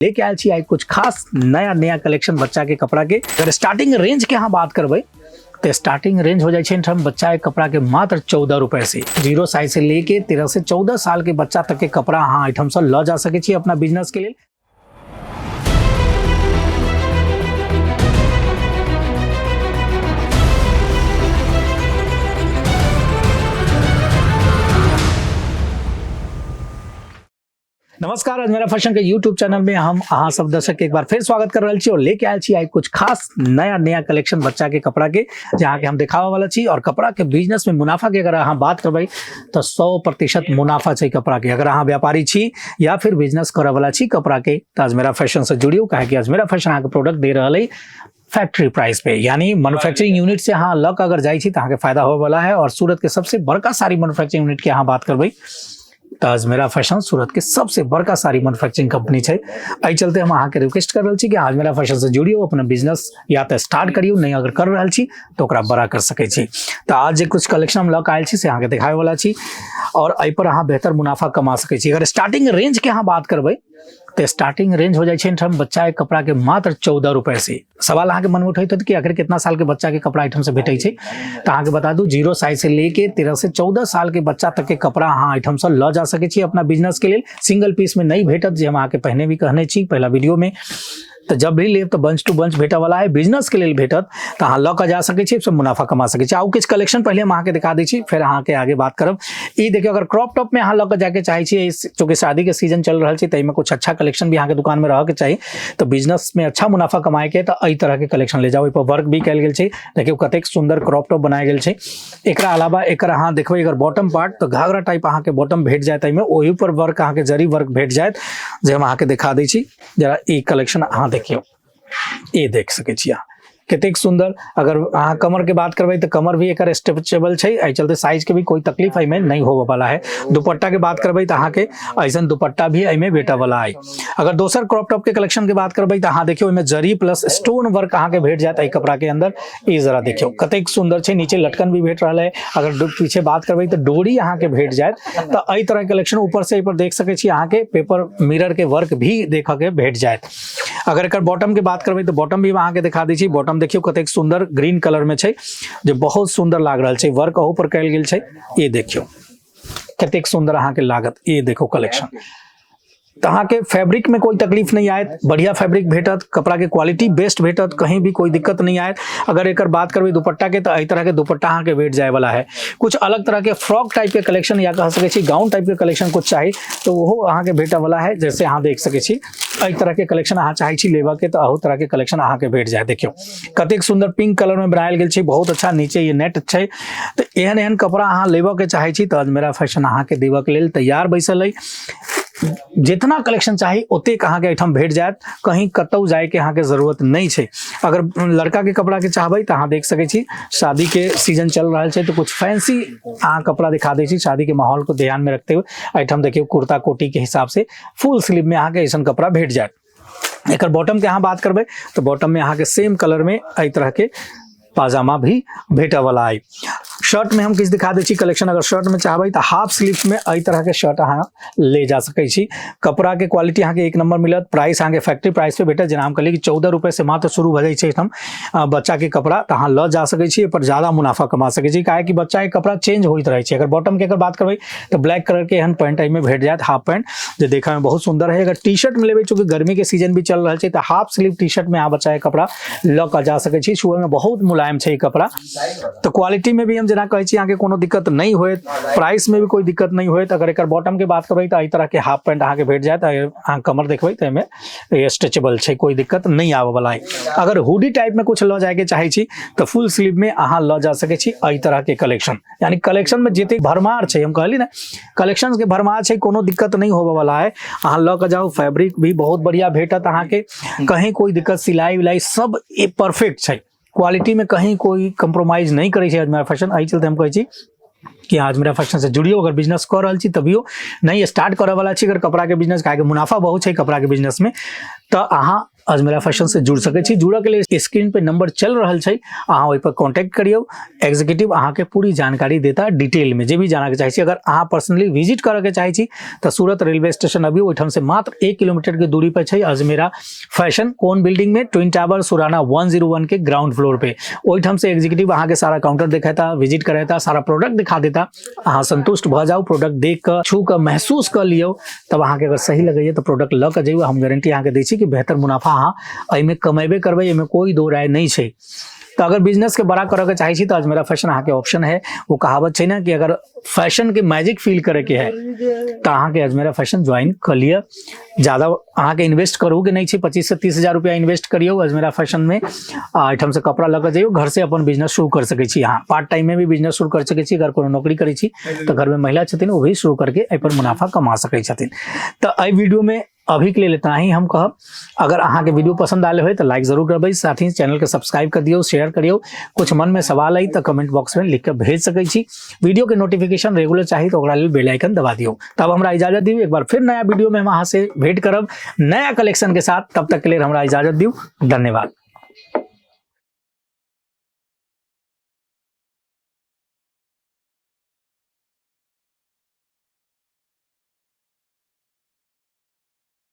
लेके आयल छी आइ कुछ खास नया नया कलेक्शन बच्चा के कपड़ा के। अगर स्टार्टिंग रेंज के अहाँ बात करबै तो स्टार्टिंग रेंज हो जाए छै एहिठाम बच्चा के कपड़ा के मात्र 14 रुपए से। जीरो साइज से लेके 13 से 14 साल के बच्चा तक के कपड़ा अहाँ एहिठाम से लऽ जा सकै छी अपना बिजनेस के लेल। नमस्कार, अजमेरा फैशन के यूट्यूब चैनल में हम अहाँ सब दर्शक के एक बार फिर स्वागत कर रहल छी और लेके आयल छी आइ कुछ खास नया नया कलेक्शन बच्चा के कपड़ा के, जहाँ के हम देखावे वाला छी। और कपड़ा के बिजनेस में मुनाफा के अगर अहाँ बात करबै तो 100% मुनाफा छै कपड़ा के। अगर अहाँ व्यापारी छी या फिर बिजनेस करे वाला छी कपड़ा के तो अजमेरा फैशन से जुड़ियो, काहे कि अजमेरा फैशन अहाँके प्रोडक्ट दे रहल है फैक्ट्री प्राइस पे, यानी मैन्युफैक्चरिंग यूनिट से अहाँ लग अगर जाइ छी तो अहाँके फायदा होवे वाला है। और सूरत के सबसे बड़का साड़ी मैन्युफैक्चरिंग यूनिट के अहाँ बात करबै तो अजमेरा फैशन सूरत के सबसे बड़का साड़ी मैन्युफैक्चरिंग कंपनी छै। एहि चलते हम अहाँके रिक्वेस्ट कर रहल छी कि अजमेरा फैशन से जुड़ियो, अपना बिजनेस या तो स्टार्ट करियो, नहीं अगर कर रहल छी तो ओकरा बड़ा कर सकै छी। तो आज जे कुछ कलेक्शन हम लऽ कऽ आयल छी से अहाँके देखाबै वाला छी और एहि पर अहाँ बेहतर मुनाफा कमा सकै छी। अगर स्टार्टिंग रेंज के अहाँ बात करबै तो स्टार्टिंग रेंज हो जाए छै एहिठाम बच्चा के कपड़ा के मात्र 14 रुपए से। सवाल अहाँके मन में उठैत होत कि आखिर कितना साल के बच्चा के कपड़ा एहिठाम से भेटै छै, तो अहाँके बता दू जीरो साइज से लेके 13 से 14 साल के बच्चा तक के कपड़ा अहाँ एहिठाम से लऽ जा सकै छी अपना बिजनेस के लेल। सिंगल पीस में नहीं भेटत, जे हम अहाँके पहिने भी कहने छी पहला वीडियो में। तो जब भी लेब तो बंच टू बंच भेटऽ वाला है, बिजनेस के लेल भेटत, तो अहाँ लऽ कऽ जा सकै छी, सब मुनाफा कमा सकै छी। आउ किछु कलेक्शन पहिले हम अहाँके देखा दै छी, फेर अहाँके आगे बात करब। ई देखियौ, अगर क्रॉप टॉप में अहाँ लऽ कऽ जाके चाहै छी, चूँकि शादी के सीजन चल रहल छै ताहिमे कुछ अच्छा कलेक्शन भी अहाँके दुकान में रहऽ के चाही, तो बिजनेस में अच्छा मुनाफा कमाए के तऽ एहि तरह के कलेक्शन ले जाउ। ओहिपर वर्क भी कयल गेल छै, देखियौ कतेक सुंदर क्रॉप टॉप बनायल गेल छै। एकरा अलावा एकर अहाँ देखबै अगर बॉटम पार्ट तऽ घाघरा टाइप अहाँके बॉटम भेट जायत, एहिमे ओहि पर वर्क अहाँके जरी वर्क भेट जायत, जे हम अहाँके देखा दै छी। जरा ई कलेक्शन अहाँ देखियौ, ई देख सकै छी अहाँ कतेक सुंदर। अगर अहाँ कमर के बात करबै तऽ कमर भी एकर स्ट्रेचेबल छै, एहि चलते साइज के भी कोई तकलीफ एहिमे नहीं होबे वाला है। दुपट्टा के बात करबै तऽ अहाँके ऐसन दुपट्टा भी एहिमे भेटऽ वाला है। अगर दोसर क्रॉप टॉप के कलेक्शन के बात करबै तऽ अहाँ देखियौ एहिमे जरी प्लस स्टोन वर्क अहाँके भेट जायत एहि कपड़ा के अंदर। ई जरा देखियौ कतेक सुंदर छै, नीचे लटकन भी भेट रहल है। अगर पीछे बात करबै तऽ डोरी अहाँके भेट जायत। तऽ एहि तरह के कलेक्शन ऊपर से एहि पर देख सकै छी अहाँके पेपर मिरर के वर्क भी देखऽ के भेट जायत। अगर एकर बॉटम के बात करबै तऽ बॉटम भी अहाँके देखा दै छी। बॉटम देखियौ कतेक सुंदर ग्रीन कलर में छै, जे बहुत सुंदर लाग रहल छै, वर्क अहू पर कयल गेल छै। ये देखियौ कतेक सुंदर अहाँके लागत, ये देखो कलेक्शन। तऽ अहाँके फैब्रिक में कोई तकलीफ नहीं आयत, बढ़िया फैब्रिक भेटत, कपड़ा के क्वालिटी बेस्ट भेटत, कहीं भी कोई दिक्कत नहीं आयत। अगर एकर बात करबै दुपट्टा के तऽ एहि तरह के दुपट्टा अहाँके भेट जाय वाला है। कुछ अलग तरह के फ्रॉक टाइप के कलेक्शन या कह सकै छी गाउन टाइप के कलेक्शन कुछ चाही तो ओहो अहाँके भेटऽ वाला है। जैसे अहाँ देख सकै छी एहि तरह के कलेक्शन अहाँ चाहै छी लेबऽ के तऽ अहू तरह के कलेक्शन अहाँके भेट जायत। देखियौ कतेक सुंदर पिंक कलर में बनायल गेल छै, बहुत अच्छा, नीचे ये नेट छै। तऽ एहन एहन कपड़ा अहाँ लेबऽ के चाहै छी तऽ अजमेरा फैशन अहाँके देबऽ के लेल तैयार बैसल अइ। जितना कलेक्शन चाही ओतेक अहाँके एहिठाम भेट जायत, कहीं कतौ जायके अहाँके जरूरत नहि छै। अगर लड़का के कपड़ा के चाहबै तऽ अहाँ देख सकै छी शादी के सीजन चल रहल छै तऽ कुछ फैंसी अहाँ कपड़ा दिखा दै छी शादी के माहौल को ध्यान में रखते हुए। एहिठाम देखियौ कुर्ता कोटी के हिसाब से फुल स्लीव में अहाँके ऐसन कपड़ा भेट जायत। एकर बॉटम के अहाँ बात करबै तऽ बॉटम में अहाँके सेम कलर में एहि तरह के पाजामा भी भेटऽ वाला है। शर्ट में हम किछु दिखा दै छी कलेक्शन। अगर शर्ट में चाहबै तऽ हाफ स्लीव में एहि तरह के शर्ट अहाँ ले जा सकै छी। कपड़ा के क्वालिटी अहाँके एक नंबर मिलत, प्राइस अहाँके फैक्ट्री प्राइस पे भेटत। जेना हम कहलियै कि 14 रुपए से मात्र शुरू भऽ जाइ छै एहिठाम बच्चा के कपड़ा, तऽ अहाँ लऽ जा सकै छी, एहिपर ज्यादा मुनाफा कमा सकै छी, काहेकि बच्चा के कपड़ा चेंज होइत रहै छै। अगर बॉटम के अगर बात करबै तऽ ब्लैक कलर के एहन पैंट एहिमे भेट जायत, हाफ पैंट, जे देखऽ में बहुत सुंदर है। अगर टी शर्ट में लेबै, चूँकि गर्मी के सीजन भी चल रहल छै, तऽ हाफ स्लीव टी शर्ट में अहाँ बच्चा के कपड़ा लऽ कऽ जा सकै छी। छुए में बहुत मुलायम छै ई कपड़ा, तऽ क्वालिटी में भी हम जेना कहै छी अहाँके कोनो दिक्कत नहि होयत, प्राइस में भी कोई दिक्कत नहीं होयत। अगर एकर बॉटम के बात करबै तऽ एहि तरह के हाफ पैंट अहाँके भेट जायत। अहाँ कमर देखबै तऽ एहिमे स्ट्रेचेबल छै, कोई दिक्कत नहीं आबऽ वाला है। अगर हुडी टाइप में कुछ लऽ जायके चाहै छी तऽ फुल स्लीव में अहाँ लऽ जा सकै छी एहि तरह के कलेक्शन। यानी कलेक्शन में जतेक भरमार छै, हम कहली ने कलेक्शन के भरमार छै, कोनो दिक्कत नहीं होबऽ वाला है। अहाँ लऽ कऽ जाउ, फैब्रिक भी बहुत बढ़िया भेटत अहाँके, कहीं कोई दिक्कत, सिलाई विलाई सब परफेक्ट छै, क्वालिटी में कहीं कोई कम्प्रोमाइज नहीं करै छै अजमेरा फैशन। एहि चलते हम कहै छी कि अहाँ अजमेरा फैशन से जुड़ियौ। अगर बिजनेस कऽ रहल छी तभियो, नहीं स्टार्ट करऽ वाला छी अगर कपड़ा के बिजनेस, काहे मुनाफा बहुत छै कपड़ा के बिजनेस में, तऽ अहाँ अजमेरा फैशन से जुड़ सकै छी। जुड़ऽ के लिए स्क्रीन पे नंबर चल रहल छै, अहाँ ओहि पर कॉन्टैक्ट करियौ, एग्जीक्यूटिव अहाँके पूरी जानकारी देता डिटेल में, जे भी जानऽ के चाहै छी। अगर अहाँ पर्सनली विजिट करऽ के चाहै छी तऽ सूरत रेलवे स्टेशन अबियौ, ओहिठाम से मात्र 1 किलोमीटर के दूरी पर छै अजमेरा फैशन। कोन बिल्डिंग में? ट्विन टावर सुराना 101 के ग्राउंड फ्लोर पे। ओहिठाम से एग्जीक्यूटिव अहाँके सारा काउंटर देखेता, विजिट करेता, सारा प्रोडक्ट दिखा देता। अहाँ संतुष्ट भऽ जाउ, प्रोडक्ट देख कऽ, छू कऽ, महसूस कऽ लियौ, तब अहाँके अगर सही लगैए तऽ प्रोडक्ट लऽ कऽ जइयौ। हम गारंटी अहाँके दै छी कि बेहतर मुनाफा अहाँ एहिमे कमेबे करबै, एहिमे कोई दो राय नहि छै। तऽ अगर बिजनेस के बड़ा करऽ के चाहै छी तऽ अजमेरा फैशन अहाँके ऑप्शन है। वो कहावत छै ने कि अगर फैशन के मैजिक फील करे के है तऽ अहाँके अजमेरा फैशन ज्वाइन कऽ लिअ। ज्यादा अहाँके इन्वेस्ट करू के नहि छै, 25 से 30 हजार रुपया इन्वेस्ट करियौ अजमेरा फैशन में, आ एहिठाम से कपड़ा लऽ कऽ जइयौ, घर से अपन बिजनेस शुरू कर सकै छी। अहाँ पार्ट टाइम में भी बिजनेस शुरू कर सकै छी। अगर कोनो नौकरी करै छी तऽ घर में महिला छथिन, ओ भी शुरू करके एहि पर मुनाफा कमा सकै छथिन। तऽ एहि वीडियो में अभी के लेल इतना ही हम कहब। अगर अहाँके वीडियो पसंद आयल होय तऽ लाइक जरूर करबै, साथ ही चैनल के सब्सक्राइब कर दियौ, शेयर करियौ। कुछ मन में सवाल आई तऽ कमेंट बॉक्स में लिख के भेज सकै छी। वीडियो के नोटिफिकेशन रेगुलर चाही तऽ ओकरा लेल बेल आइकन दबा दियौ। तब हमरा इजाजत दियौ, एक बार फिर नया वीडियो में हम अहाँ से भेंट करब नया कलेक्शन के साथ। तब तक के लिए हमरा इजाजत दियौ, धन्यवाद।